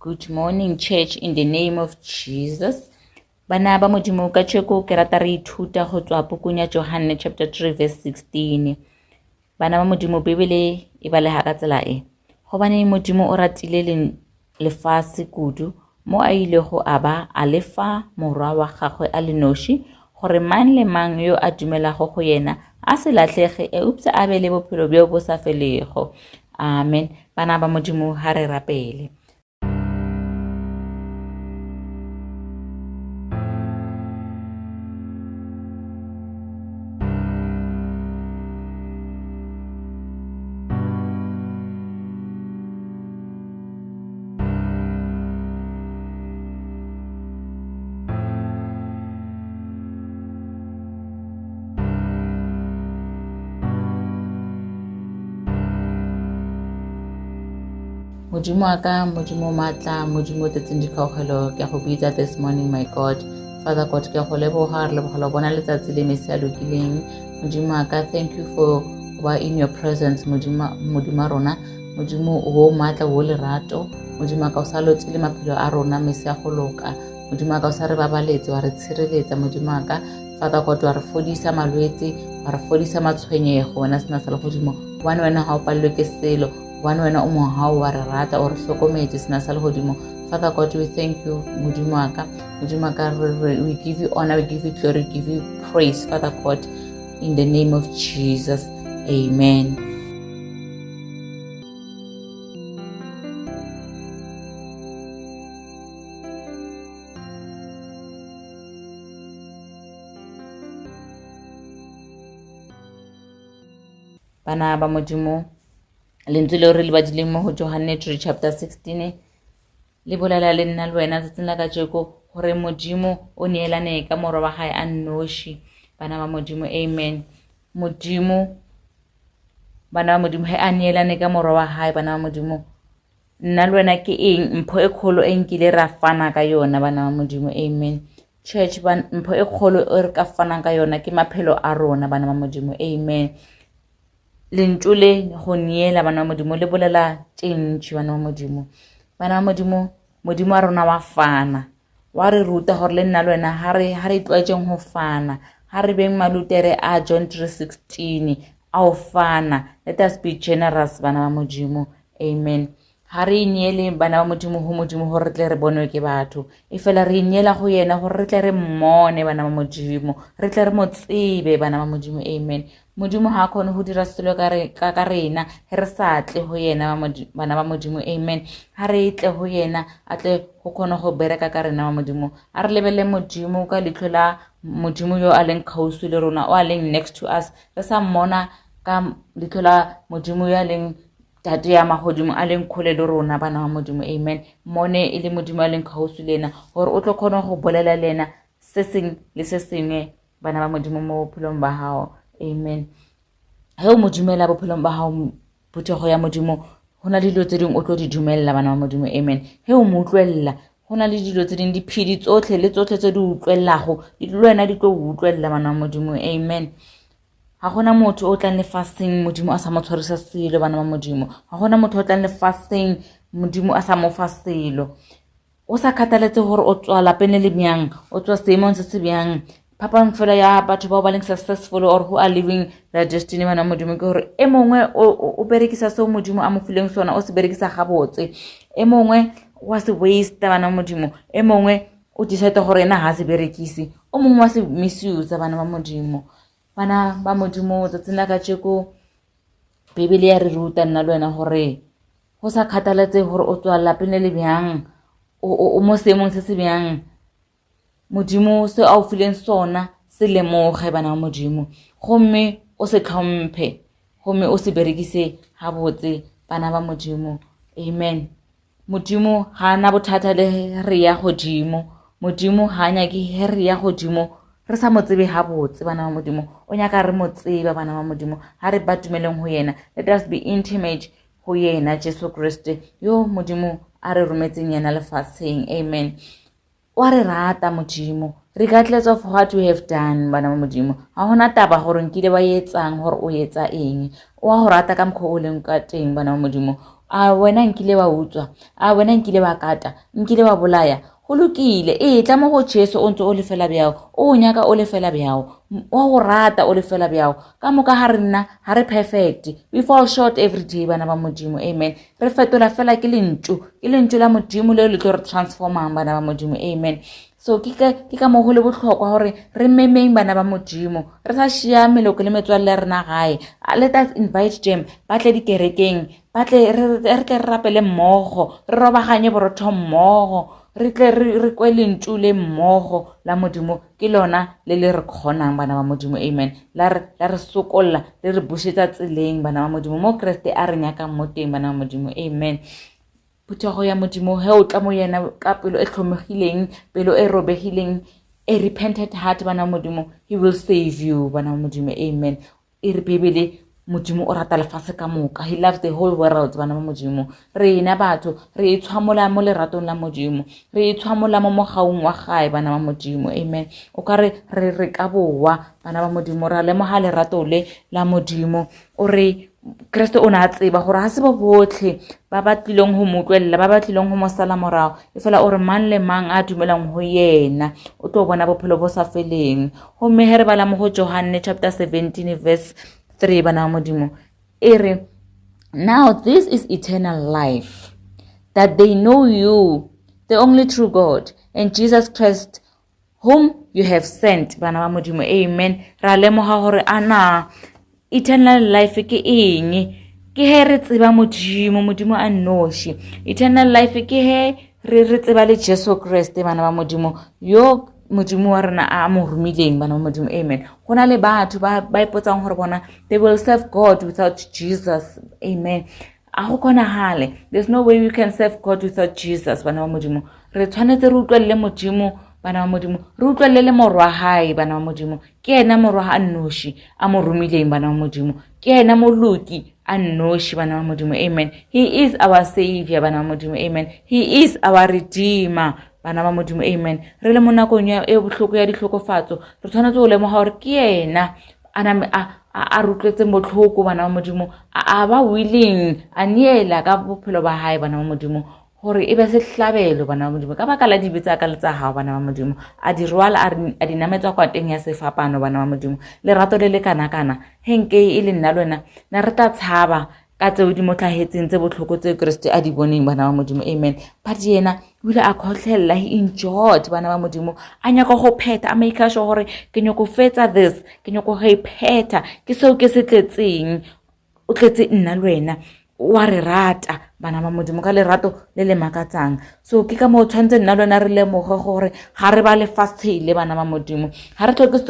Good morning church in the name of Jesus. Bana ba Modimo ka tšeko ke rata re ithuta go tswa pukung ya Johanne chapter 3 verse 16. Bana ba Modimo Bibele e balega ka tsela e. Gobane Modimo o ratile lefase kudu mo a ilego a ba a lefa morwa wa gagwe a le noši gore mang le mang yo a dumelago go yena a se lahlege eupša a be le bophelo bjo bo sa felego. Amen. Bana ba Modimo ha re rapele. Modimo wa ka, Modimo o maatla, Modimo o tletseng dikgaogelo, ke a go bitsa this morning, my God. Father God, ke a go leboga, re lebogela bona letsatsi le mesi a lokileng. Modimo wa ka, thank you for ba in your presence, Modimo wa rona. Modimo o maatla, o lerato. Modimo wa ka, o sa lotse le maphelo a rona, mesi a go loka. Modimo wa ka, o sa re babaletse, wa re tshireletsa, Modimo wa ka. Father God, wa re fodisa malwetse, wa re fodisa matshwenyego, wena sena sa legodimo. Gobane wena ga o palelwe ke selo. Gobane wena o mogau wa re rata, o re hlokometše sena sa legodimo. Father God, we thank you, Modimo wa ka. Modimo wa ka, we give you honor, we give you glory, we give you praise, Father God, in the name of Jesus. Amen. Bana ba Modimo, lentswe leo re le badileng mo go Johanne 3 chapter 16 le bolela le nna le wena tsatsing la kajeko gore Modimo o neelane ka morwa wa gae a nnoši. Bana ba Modimo, amen. Modimo, bana ba Modimo, he a neelane ka morwa wa gae, bana ba Modimo, nna le wena ke eng mpho e kgolo e nkile ra fana ka yona, bana ba Modimo, amen. Church, mpho e kgolo e re ka fanang ka yona ke maphelo a rona, bana ba Modimo, amen. Lentšu le go neela, bana ba Modimo, le bolela tše ntši, bana ba Modimo. Bana ba Modimo, Modimo wa rona wa fana, wa re ruta gore le nna le wena ha re ha re itlwaetšeng go fana, ha re beng malutere a John 3:16 a o fana. Let us be generous, bana ba Modimo, amen. Ga re ineele bana ba Modimo go Modimo gore re tle re bonwe ke batho, e fela re ineela go yena gore re tle re mmone, bana ba Modimo, re tle re mo tsebe, bana ba Modimo, amen. Modimo ga a kgone go dira selo ka ka rena ge re sa tle go yena, bana ba Modimo, amen. Ga re tle go yena a tle go kgone go bereka ka rena, ba Modimo. A re lebelele Modimo ka leitlho la Modimo yo a leng kgauswi le rona, o a leng next to us, re sa mmona ka leitlho la Modimo yo a leng Tate ya magodimo a leng kgole le rona, bana ba Modimo, amen. Mmone e le Modimo a leng kgauswi le ena, gore o tlo kgona go bolela le ena se sengwe le se sengwe, bana ba Modimo, mo bophelong ba gago, amen. Ge o mo dumela bophelong ba gago, phuthego ya Modimo, go na le dilo tse dingwe o tlo di dumelela, bana ba Modimo, amen. Ge o mo utlwelela, go na le dilo tse dingwe, diphedi tsotlhe le tsotlhe tse di utlwelelago, le wena di tlo utlwelela, bana ba Modimo, amen. Ga gona motho o tlang lefaseng Modimo a sa mo tshwarisa selo, bana ba Modimo. Ga gona motho o tlang lefaseng Modimo a sa mo fa selo. O sa kgathaletse gore o tswa lapeng le le bjang, o tswa seemong se se bjang. Phapang fela ya batho bao ba leng successful or who are living their destiny, bana ba Modimo, ke gore e mongwe o berekisa seo Modimo a mo fileng sona, o se berekisa gabotse. E mongwe wa se waste, bana ba Modimo. E mongwe o decide gore ena ga se berekise. O mongwe wa se misuse, bana ba Modimo. Bana ba Modimo, tsatsing la kajeko Bibele ya re ruta nna le wena gore go sa kgathaletse gore o tswa lapeng le le bjang, o mo seemong se se bjang, Modimo se a o fileng sona se lemoge, bana ba Modimo, gomme o se tlhomphe, gomme o se berekise gabotse, bana ba Modimo, amen. Modimo ga a na bothata le re ya godimo. Modimo ga a nyake ge re ya godimo re sa mo tsebe gabotse, bana ba Modimo. O nyaka re mo tseba, bana ba Modimo. Ga re ba tumeleng go yena. Let us be intimate go yena, Jesu Kriste, yo Modimo a re rometseng yena lefatsheng. Amen. Wa re rata Modimo, regardless of what we have done, bana ba Modimo. Ga gona taba gore nkile ba etsang gore o etsa eng. O a go rata ka mokgwa o leng ka teng, bana ba Modimo. A wena nkile wa utswa? A wena nkile wa kata? Nkile wa bolaya? Go lokile, ee, tla mo go Jesu o ntse o lefela bjao, o o nyaka o lefela bjao, wa go rata o lefela bjao. Ka moka ga rena ga re perfect, we fall short every day, bana ba Modimo, amen. Re fetola fela ke lentšu, ke lentšu la Modimo leo le tlo re transformang, bana ba Modimo, amen. So ke ka moo go le bohlokwa gore re memeng bana ba Modimo, re sa šia meloko le metswalle ya rena gae. Let us invite them, ba tle dikerekeng, ba tle re tle re rapele mmogo, re robaganye borotho mmogo, re tle re kwe lentšu le mmogo la Modimo. Ke lona le le re kgonang, bana ba Modimo, amen. La re sokolla, le re bušetša tseleng, bana ba Modimo, mo Kriste a re nyakang mo teng, bana ba Modimo, amen. Phuthego ya Modimo, ge o tla mo yena ka pelo e hlomegileng, pelo e robegileng, a repentant heart, bana ba Modimo, he will save you, bana ba Modimo, amen. E re Bibele, Modimo o rata lefase ka moka, he loves the whole world, bana ba Modimo. Rena batho re itshwamola mo leratong la Modimo, re itshwamola mo mogaung wa gae, bana ba Modimo, amen. O ka re re re ka boa, bana ba Modimo, ra lemoga lerato le la Modimo. O re Kriste o ne a tseba gore ga se bo botlhe ba ba tlileng go mo utlwelela, ba ba tlileng go mo sala morago, e fela o re mang le mang a dumelang go yena o tlo bona bophelo bo sa feleng. Gomme ge re bala mo go Johanne chapter 17 verse 3, bana ba Modimo, e re, now this is eternal life, that they know you, the only true God, and Jesus Christ, whom you have sent, bana ba Modimo, amen. Ra lemoga gore a na eternal life ke eng? Ke he re tseba Modimo, Modimo a nnoši. Eternal life ke he re tseba le Jesu Kriste, bana ba Modimo, yo Modimo wa rena a mo romileng, bana ba Modimo, amen. Go na le batho ba ipotsang gore bona they will serve God without Jesus, amen. A go kgonagale, there's no way you can serve God without Jesus, bana ba Modimo. Re tshwanetse re utlwelele Modimo, bana ba Modimo, re utlwelele le morwa hae, bana ba Modimo. Ke yena morwa a nnoši a mo romileng, bana ba Modimo. Ke yena moloki a nnoši, bana ba Modimo, amen. He is our savior, bana ba Modimo, amen. He is our redeemer, bana ba Modimo, amen. Re le mo nakong e bohloko ya dihlokofatso, re tshwanetse go lemoga gore ke yena a name a rutlwetseng botlhoko, bana ba Modimo, a ba willing, a neela ka bophelo ba hae, bana ba Modimo, gore e be sehlabelo, bana ba Modimo, ka baka la dibe tsa ka le tsa gago, bana ba Modimo. A di rwala, a di nametsa kwa teng ya sefapano, bana ba Modimo. Lerato le le kana-kana, he nke e le nna le wena, na re tla tshaba ka tseo di mo tlhagetseng tse botlhoko tse Kriste a di boneng, bana ba Modimo, amen. But yena o ile a kgotlhelela, he endured, bana ba Modimo, a nyaka go phetha, a make sure gore ke nyako fetsa this, ke nyako go e phetha, ke seo ke se tletseng, o tletse nna le wena, wa re rata, bana ba Modimo, ka lerato le le makatsang. So ke ka moo tshwanetse nna le wena re lemoge gore ga re ba lefatshe le, bana ba Modimo, ga re tlhoke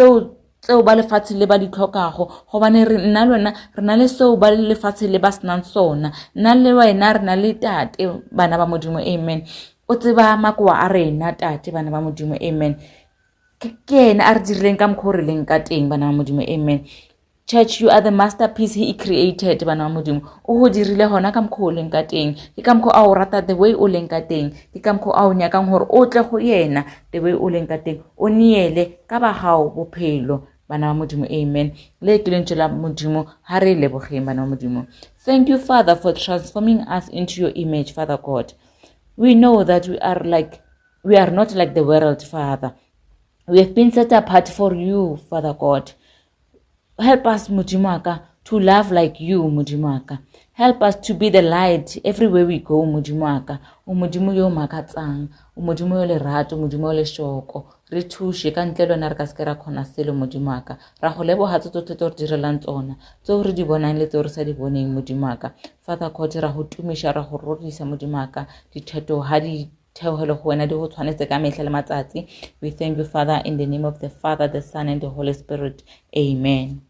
tseo ba lefatshe le ba di tlhokago, gobane re nna le wena re na le seo ba lefatshe le ba senang sona. Nna le wena re na le tate, bana ba Modimo, amen. O tseba makoa a rena, tate, bana ba Modimo, amen. Ke ena a re dirileng ka mokgwa o re leng ka teng, bana ba Modimo, amen. Church, you are the masterpiece he created, bana ba Modimo. O go dirile gona ka mokgwa o leng ka teng. Ke ka mokgwa a o rata the way o leng ka teng. Ke ka mokgwa a o nyakang gore o tle go yena the way o leng ka teng. O neele ka ba gago bophelo, bana ba Modimo, amen. Le ke lentswe la Modimo, ha re lebogeng, bana ba Modimo. Thank you, Father, for transforming us into your image, Father God. We know that we are not like the world, Father. We have been set apart for you, Father God. Help us, Modimo wa ka, to love like you, Modimo wa ka. Help us to be the light everywhere we go, Modimo wa ka. O Modimo yo makatsang, o Modimo yo lerato, Modimo yo lešoko. Re thuše, ka ntle le wena re ka se ke ra kgona selo, Modimo wa ka. Ra go leboga tse tsotlhe tse o re direlang tsona, tseo re di bonang le tseo re sa di boneng, Modimo wa ka. Father God, ra go tumiša, ra go rorisa, Modimo wa ka. Ditheto ha di theogele go wena, di go tshwanetse ka mehla le matsatsi. We thank you, Father, in the name of the Father, the Son, and the Holy Spirit. Amen.